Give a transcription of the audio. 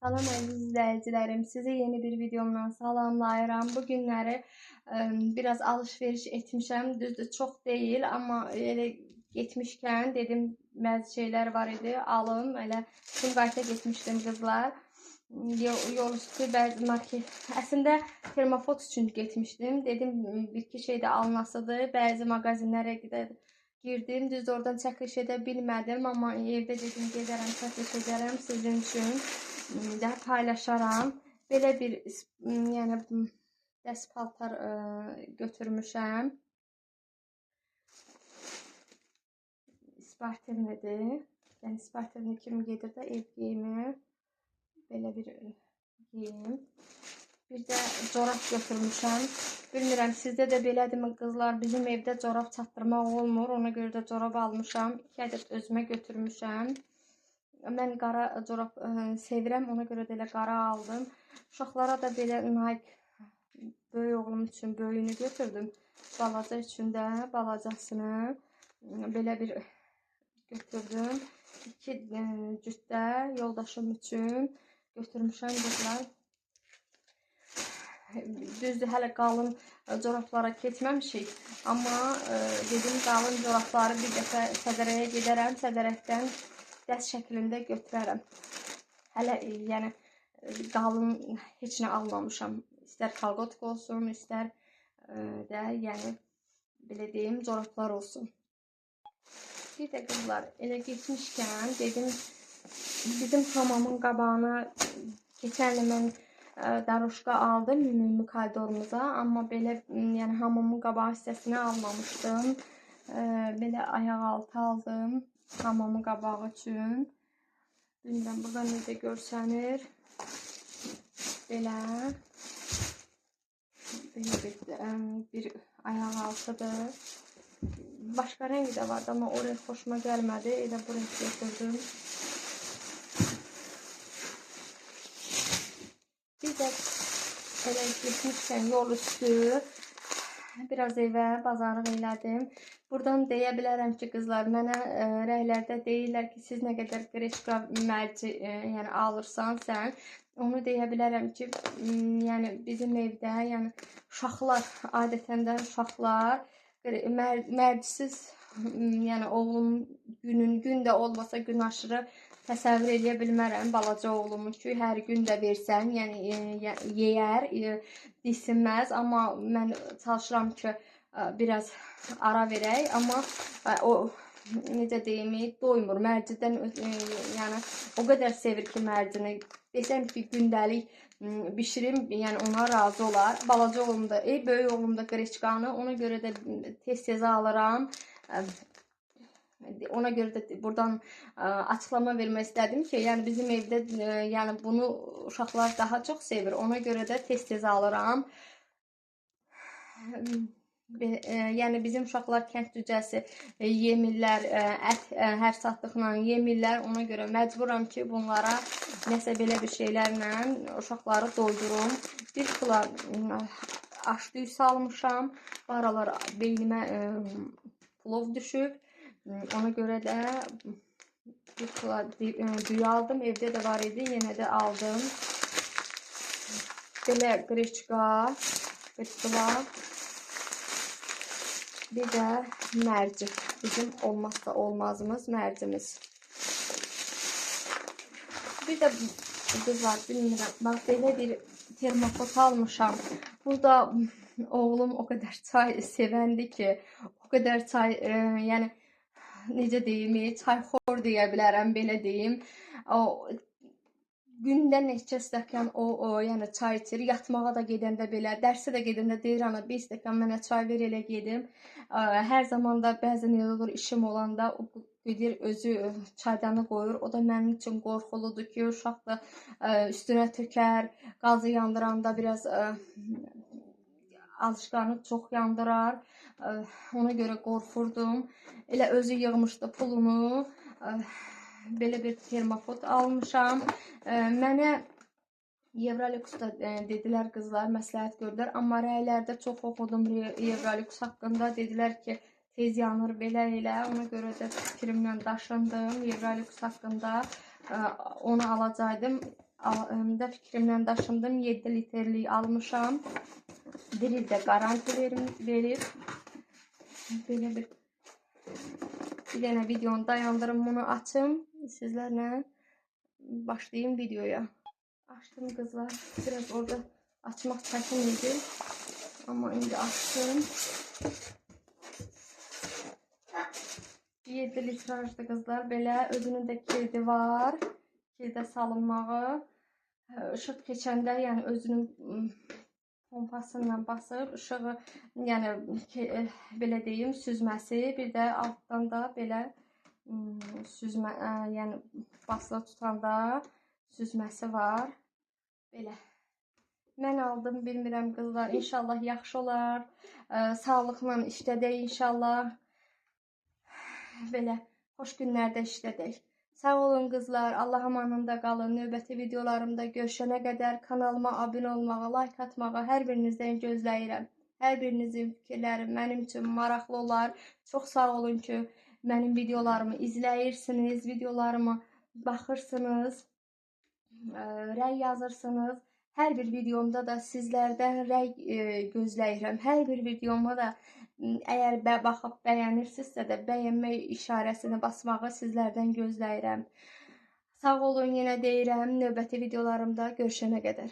Salam əziz izləyicilərim, sizi yeni bir videomla salamlayıram. Bu günləri biraz alış-veriş etmişəm. Düzdür, çox deyil, amma elə getmişkən dedim bəzi şeylər var idi, alım. Elə Sumqayıta getmişdim qızlar. Yol üstü bəzi market. Əslində termofot üçün getmişdim. Dedim bir-iki şey də alınasıdır. Bəzi mağazinlərə girdim. Düzdür, oradan çəkiliş edə bilmədim, amma evdə dedim gedərəm, çəkiliş edərəm sizin üçün də paylaşaram. Belə bir yəni dəst paltar götürmüşəm. Spartivnidir. Yəni spartivni kimi gedir də ev geyimi. Belə bir geyim. Bir də corab götürmüşəm. Bilmirəm sizdə də belədirmi qızlar? Bizim evdə corab çatdırmaq olmur. Ona görə də corab almışam. 2 ədəd özümə götürmüşəm. Mən qara corab sevirəm, ona görə də elə qara aldım. Uşaqlara da belə Nike böyük oğlum üçün böyüyünü götürdüm. Balaca üçün də balacasını belə bir götürdüm. 2 cütdə yoldaşım üçün götürmüşəm qızlar. Düzdür, hələ qalın corablara keçməmişik. Amma dedim qalın corabları bir dəfə sədərəyə gedərəm. Sədərəkdən dəst şəklində götürərəm. Hələ yəni qalın heç nə almamışam. İstər kalqotka olsun, istər də yəni belə deyim, corablar olsun. Bir də qızlar, elə getmişkən dedim bizim hamamın qabağına keçən il mən daroşka aldım ümumi koridorumuza, amma belə yəni hamamın qabağı hissəsini almamışdım. Belə ayaq altı aldım hamamın qabağı üçün. Bilmirəm, burada necə görsənir. Belə bir ayaq altıdır. Başqa rəngi də vardı, amma o rəng xoşuma gəlmədi. Elə bu rəng götürdüm. Bir də elə getmişkən yol üstü biraz evə bazarlıq elədim. Buradan deyə bilərəm ki, qızlar, mənə rəylərdə deyirlər ki, siz nə qədər qreçka mərci yəni alırsan sən. Onu deyə bilərəm ki, yəni bizim evdə, yəni uşaqlar, adətən də uşaqlar mərcisiz, yəni oğlum gün də olmasa gün aşırı təsəvvür eləyə bilmərəm balaca oğlumun ki, hər gün də versən, yəni yeyər, disinməz, amma mən çalışıram ki, biraz ara verək, amma o necə deyim, doymur. Mərcidən, yəni o qədər sevir ki, mərcini. Desəm ki, gündəlik bişirim, yəni ona razı olar. Balaca oğlum da, böyük oğlum da qreçkanı, ona görə də tez-tez alıram. Ona görə də buradan açıqlama vermək istədim ki, yəni bizim evdə yəni bunu uşaqlar daha çox sevir. Ona görə də tez-tez alıram. Yəni bizim uşaqlar kənd cücəsi yemirlər, ət hər satdıqla yemirlər. Ona görə məcburam ki, bunlara nəsə belə bir şeylərlə uşaqları doydurum. Bir kilo aş düyüsü almışam. Bu aralar beynimə plov düşüb. Ona görə də bir kilo düyü aldım. Evdə də var idi, yenə də aldım. Belə qreçka, bir kilo. Bir də mərci. Bizim olmazsa olmazımız mərcimiz. Bir də qızlar, bilmirəm, bax belə bir termofot almışam. Burada oğlum o qədər çay sevəndi ki, o qədər çay, yəni necə deyim, çayxor deyə bilərəm, belə deyim. O gündə neçə stəkan o yəni çay içir. Yatmağa da gedəndə belə, dərsə də gedəndə deyir ana, bir stəkan mənə çay ver elə gedim. Hər zaman da bəzən elə olur, işim olanda o gedir özü çaydanı qoyur. O da mənim üçün qorxuludur ki, uşaq da üstünə tökər, qazı yandıranda biraz alışqanı çox yandırar. Ona görə qorxurdum. Elə özü yığmışdı pulunu. Belə bir termofot almışam. Mənə Evrolüksdə dedilər qızlar, məsləhət gördülər. Amma rəylərdə çox oxudum Evrolüks haqqında. Dedilər ki, tez yanır, belə elə. Ona görə də fikrimlə daşındım Evrolüks haqqında. Onu alacaqdım. də fikrimdən daşındım. 7 litrlik almışam. Bir il də qaranti verir. Belə bir dənə videonu dayandırım, bunu açım. Sizlərlə başlayayım videoya. Açdım qızlar. Biraz orada açmaq çətin idi. Amma indi açdım. 7 litrajdır qızlar. Belə özünün də kilidi var. Kildə salınmağı. Işıq keçəndə, yəni özünün pompasıyla basıb işığı, yəni belə deyim, süzməsi, bir də altdan da belə süzmə, yəni basılı tutanda süzməsi var. Belə. Mən aldım, bilmirəm qızlar. İnşallah yaxşı olar. Sağlıqla işlədək inşallah. Belə xoş günlərdə işlədək. Sağ olun qızlar. Allah amanında qalın. Növbəti videolarımda görüşənə qədər kanalıma abunə olmağı, like atmağı hər birinizdən gözləyirəm. Hər birinizin fikirləri mənim üçün maraqlı olar. Çox sağ olun ki, mənim videolarımı izləyirsiniz, videolarıma baxırsınız, rəy yazırsınız. Hər bir videomda da sizlərdən rəy gözləyirəm. Hər bir videoma da əgər baxıb bəyənirsinizsə də bəyənmək işarəsini basmağı sizlərdən gözləyirəm. Sağ olun, yenə deyirəm. Növbəti videolarımda görüşənə qədər.